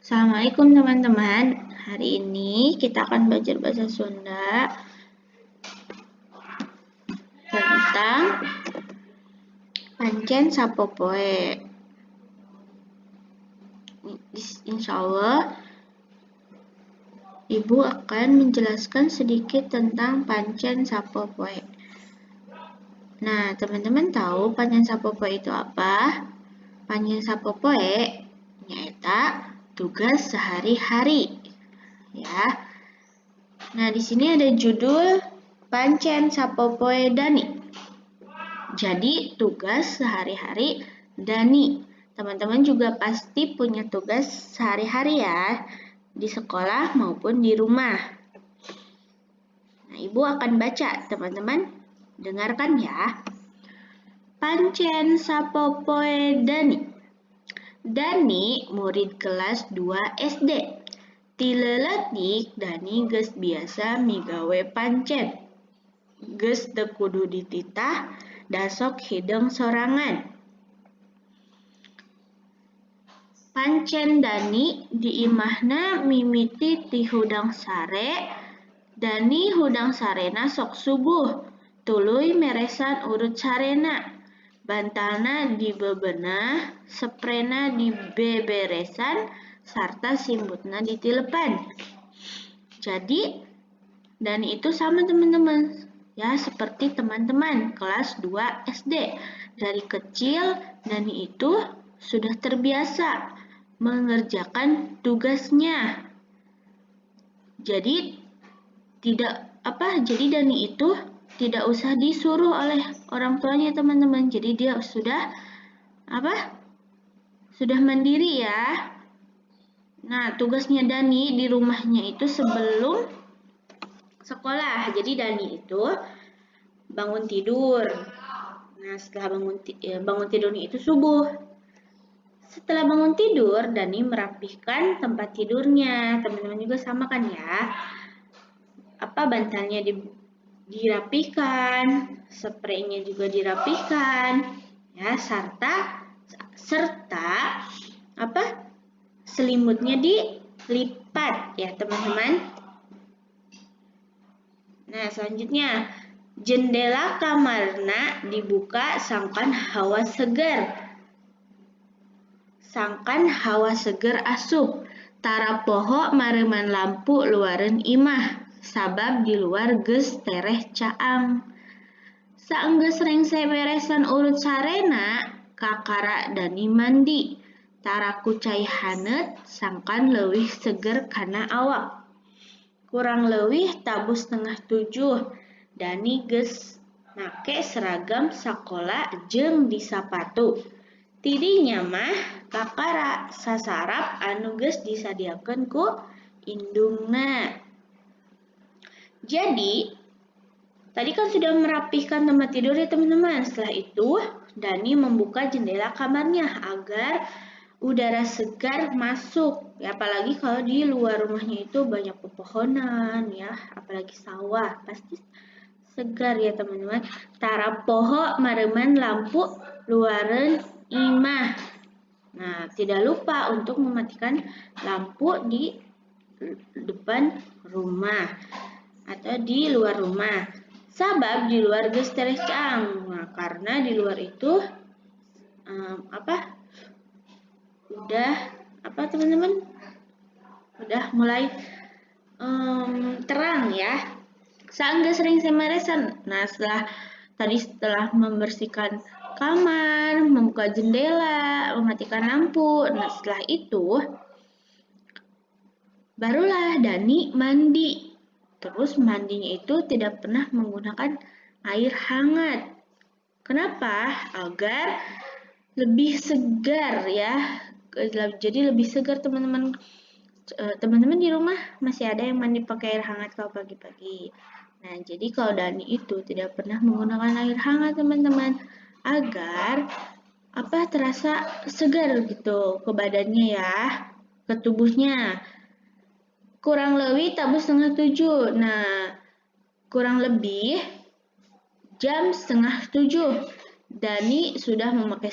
Assalamualaikum teman-teman. Hari ini kita akan belajar bahasa Sunda tentang pancen sapopoe. Insya Allah Ibu akan menjelaskan sedikit tentang pancen sapopoe. Nah, teman-teman tahu pancen sapopoe itu apa? Pancen sapopoe nyaeta tugas sehari-hari, ya. Nah, di sini ada judul Pancen Sapopoe Dani. Jadi, tugas sehari-hari Dani. Teman-teman juga pasti punya tugas sehari-hari ya, di sekolah maupun di rumah. Nah, Ibu akan baca, teman-teman dengarkan ya. Pancen Sapopoe Dani. Dani murid kelas 2 SD. Ti leuletik Dani geus biasa migawe pancen. Geus teu kudu dititah, da sok hideung sorangan. Pancen Dani di imahna mimiti ti hudang sare. Dani hudang sarena sok subuh, tuluy meresan urut sarena. Bantalna dibebenah, seprena dibeberesan, sarta simbutna ditilepan. Jadi, Dani itu sama teman-teman, ya seperti teman-teman kelas 2 SD. Dari kecil, Dani itu sudah terbiasa mengerjakan tugasnya. Jadi, jadi Dani itu tidak usah disuruh oleh orang tuanya teman-teman. Jadi dia sudah sudah mandiri ya. Nah, tugasnya Dani di rumahnya itu sebelum sekolah. Jadi Dani itu bangun tidur. Nah, setelah bangun tidurnya itu subuh. Setelah bangun tidur, Dani merapihkan tempat tidurnya. Teman-teman juga sama kan ya? Bantalnya dirapihkan, spraynya juga dirapihkan, ya, serta selimutnya dilipat ya teman-teman. Nah, selanjutnya jendela kamarna dibuka sangkan hawa seger. Sangkan hawa seger asup, tara poho mareuman lampu luareun imah. Sabab di luar geus tereh caang. Saenggeus rengse beresan urut sarena, kakara Dani mandi. Tara ku cai haneut sangkan leuwih seger kana awak. Kurang leuwih tabuh 6:30, Dani geus make seragam sakola jeung disapatu. Tidinya mah kakara sasarap anu geus disadiakeun ku indungna. Jadi, tadi kan sudah merapihkan tempat tidur ya teman-teman. Setelah itu, Dani membuka jendela kamarnya agar udara segar masuk. Ya, apalagi kalau di luar rumahnya itu banyak pepohonan ya, apalagi sawah, pasti segar ya teman-teman. Tara poho mareuman lampu luareun imah. Nah, tidak lupa untuk mematikan lampu di depan rumah atau di luar rumah. Sabab di luar geus tereh caang. Nah, karena di luar itu udah teman-teman? Udah mulai terang ya. Saenggeus rengse meresan. Nah, setelah membersihkan kamar, membuka jendela, mematikan lampu. Nah, setelah itu barulah Dani mandi. Terus mandinya itu tidak pernah menggunakan air hangat. Kenapa? Agar lebih segar ya. Jadi lebih segar teman-teman. Teman-teman di rumah masih ada yang mandi pakai air hangat kalau pagi-pagi. Nah, jadi kalau Dani itu tidak pernah menggunakan air hangat teman-teman, agar terasa segar gitu ke badannya ya, ke tubuhnya. Kurang lebih tabuh 6:30. Nah, kurang lebih jam 6:30. Dani sudah memakai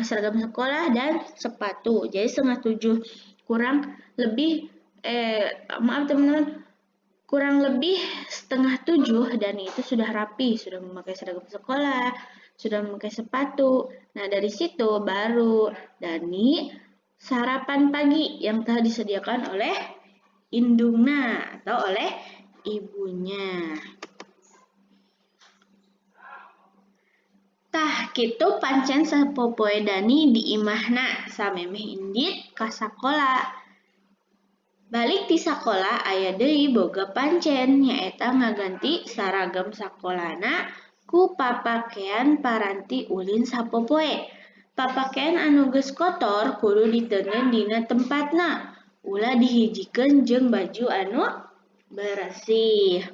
seragam sekolah dan sepatu. Jadi 6:30 kurang lebih, maaf teman-teman, kurang lebih 6:30 Dani itu sudah rapi, sudah memakai seragam sekolah, sudah memakai sepatu. Nah, dari situ baru Dani sarapan pagi yang telah disediakan oleh indungna atau oleh ibunya. Tah kitu pancen sapopoe Dani di imahna samemeh indit ka sakola. Balik ti sakola aya deui boga pancen nyaeta ngaganti saragam sakolana ku papakean paranti ulin sapopoe. Papakean anu geus kotor kudu diteundeun dina tempatna, ulah dihijikeun jeung baju anu bersih.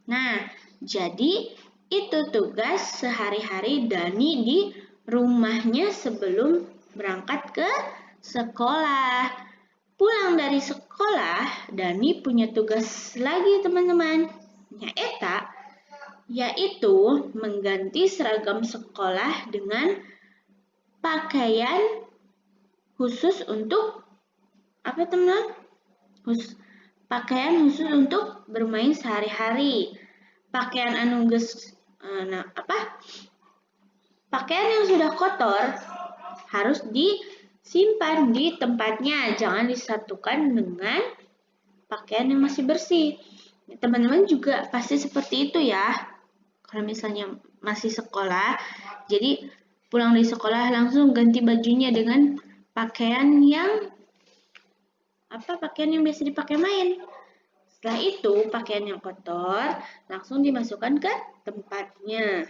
Nah, jadi itu tugas sehari-hari Dani di rumahnya sebelum berangkat ke sekolah. Pulang dari sekolah, Dani punya tugas lagi teman-teman. Nyaeta, yaitu mengganti seragam sekolah dengan pakaian khusus untuk apa teman-teman? Pakaian khusus untuk bermain sehari-hari. Pakaian anu geus, nah, apa? Pakaian yang sudah kotor harus disimpan di tempatnya, jangan disatukan dengan pakaian yang masih bersih. Teman-teman juga pasti seperti itu ya. Kalau misalnya masih sekolah, jadi pulang dari sekolah langsung ganti bajunya dengan pakaian yang apa? Pakaian yang biasa dipakai main. Setelah itu, pakaian yang kotor langsung dimasukkan ke tempatnya.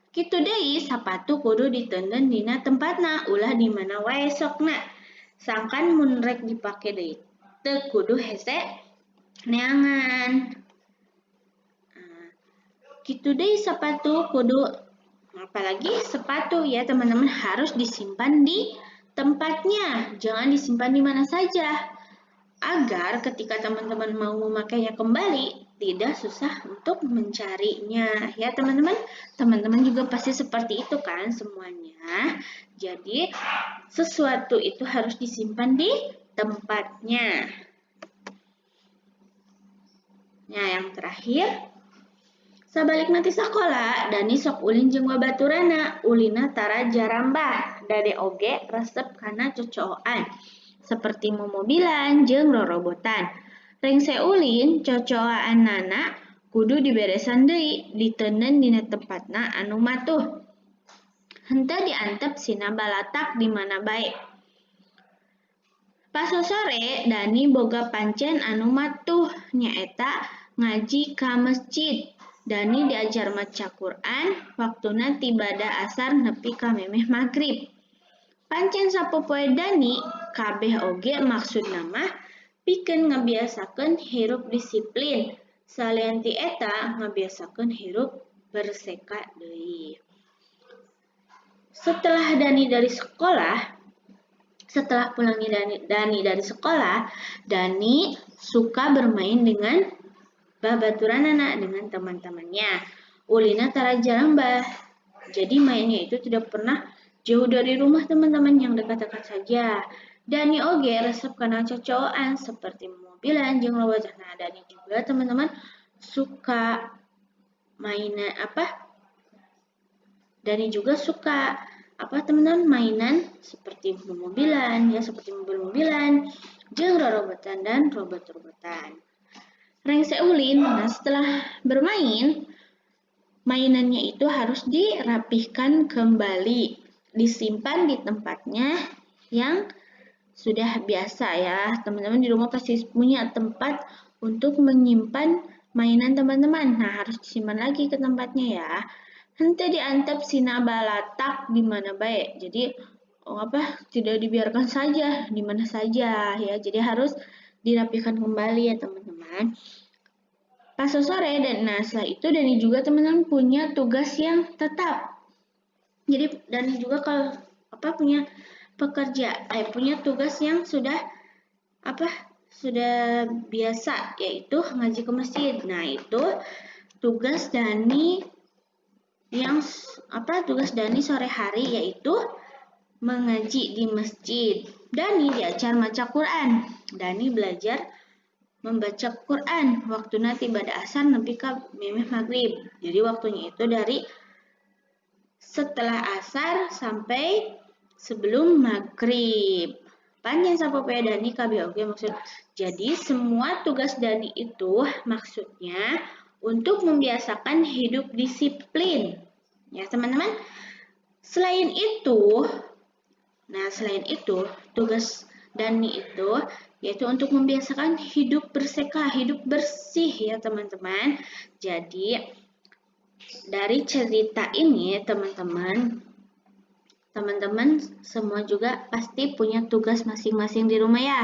Kitu deui sapatu kudu diteundeun dina tempatna, ulah di mana wae sokna. Sangkan mun rek dipake deui teu kudu hese neangan. Nah, kitu deui sapatu kudu, apalagi sepatu ya teman-teman, harus disimpan di tempatnya, jangan disimpan di mana saja, agar ketika teman-teman mau memakainya kembali tidak susah untuk mencarinya ya teman-teman. Teman-teman juga pasti seperti itu kan semuanya. Jadi sesuatu itu harus disimpan di tempatnya. Nah, yang terakhir, sabalik nanti sekolah, Dani sok ulin jeung babaturana, ulina tara jarambah, dade oge resep kana cocoan, seperti momobilan jeung rorobotan. Rengse ulin cocoanana kudu diberesan deui, diteundeun dina tempatna anu matuh. Henteu diantep sina balatak di mana bae. Pasosore Dani boga pancen anu matuh nyaeta ngaji ka masjid. Dani diajar maca Quran, waktuna tibada asar nepi ka memeh magrib. Pancen sapopoe Dani kabeh oge maksudna mah pikeun ngabiasakeun hirup disiplin. Salian ti eta ngabiasakeun hirup berseka deui. Setelah Dani dari sekolah, setelah pulangnya Dani dari sekolah, Dani suka bermain dengan babaturanana, dengan teman-temannya. Ulina tara jarambah. Jadi mainnya itu tidak pernah jauh dari rumah teman-teman, yang dekat-dekat saja. Dani oge resep kana cocoan seperti mobilan jeung robotan. Nah, Dani juga teman-teman suka mainan apa? Dani juga suka apa teman-teman, mainan seperti mobilan ya, seperti mobil-mobilan jeung rorobotan dan robot-robotan. Rengse ulin, nah setelah bermain, mainannya itu harus dirapihkan kembali, disimpan di tempatnya yang sudah biasa ya. Teman-teman di rumah pasti punya tempat untuk menyimpan mainan teman-teman. Nah, harus disimpan lagi ke tempatnya ya. Henteu diantep sina balatak di mana bae. Jadi tidak dibiarkan saja di mana saja ya. Jadi harus dirapikan kembali ya teman-teman. Pas sore dan nah setelah itu Dani juga teman-teman punya tugas yang tetap. Jadi Dani juga kalau punya pekerja, punya tugas yang sudah sudah biasa, yaitu ngaji ke masjid. Nah, itu tugas Dani yang apa? Tugas Dani sore hari yaitu mengaji di masjid. Dani diajar maca Quran. Dani belajar membaca Quran. Waktu nanti pada asar nepi ka memeh maghrib. Jadi waktunya itu dari setelah asar sampai sebelum maghrib. Panjang sapopoe Dani kabeh oge maksud. Jadi semua tugas Dani itu maksudnya untuk membiasakan hidup disiplin. Ya, teman-teman. Selain itu tugas Dani itu yaitu untuk membiasakan hidup berseka, hidup bersih ya, teman-teman. Jadi dari cerita ini teman-teman semua juga pasti punya tugas masing-masing di rumah ya.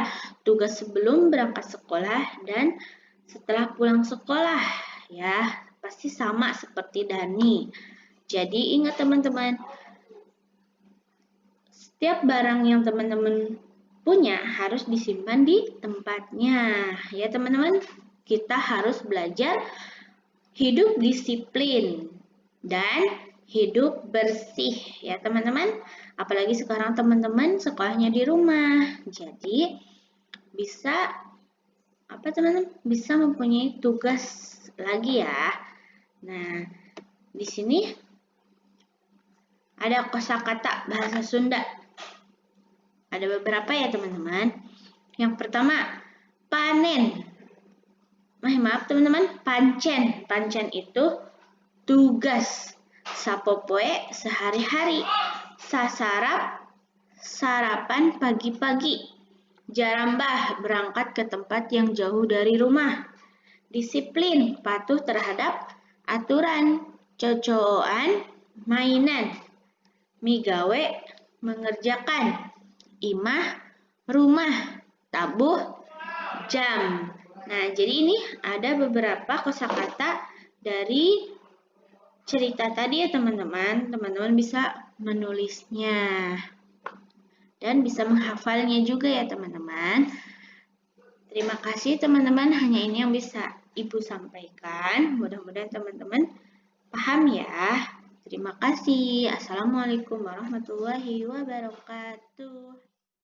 Tugas sebelum berangkat sekolah dan setelah pulang sekolah ya, pasti sama seperti Dani. Jadi ingat teman-teman, setiap barang yang teman-teman punya harus disimpan di tempatnya. Ya teman-teman, kita harus belajar hidup disiplin dan hidup bersih ya teman-teman. Apalagi sekarang teman-teman sekolahnya di rumah. Jadi bisa apa teman-teman? Bisa mempunyai tugas lagi ya. Nah, di sini ada kosakata bahasa Sunda. Ada beberapa ya teman-teman. Yang pertama, panen. Maaf teman-teman, pancen. Pancen itu tugas. Sapopoe sehari-hari. Sasarap, sarapan pagi-pagi. Jarambah, berangkat ke tempat yang jauh dari rumah. Disiplin, patuh terhadap aturan. Cocoan, mainan. Migawe, mengerjakan. Imah, rumah. Tabuh, jam. Nah, jadi ini ada beberapa kosakata dari cerita tadi ya teman-teman. Teman-teman bisa menulisnya dan bisa menghafalnya juga ya teman-teman. Terima kasih teman-teman, hanya ini yang bisa Ibu sampaikan. Mudah-mudahan teman-teman paham ya. Terima kasih. Assalamualaikum warahmatullahi wabarakatuh.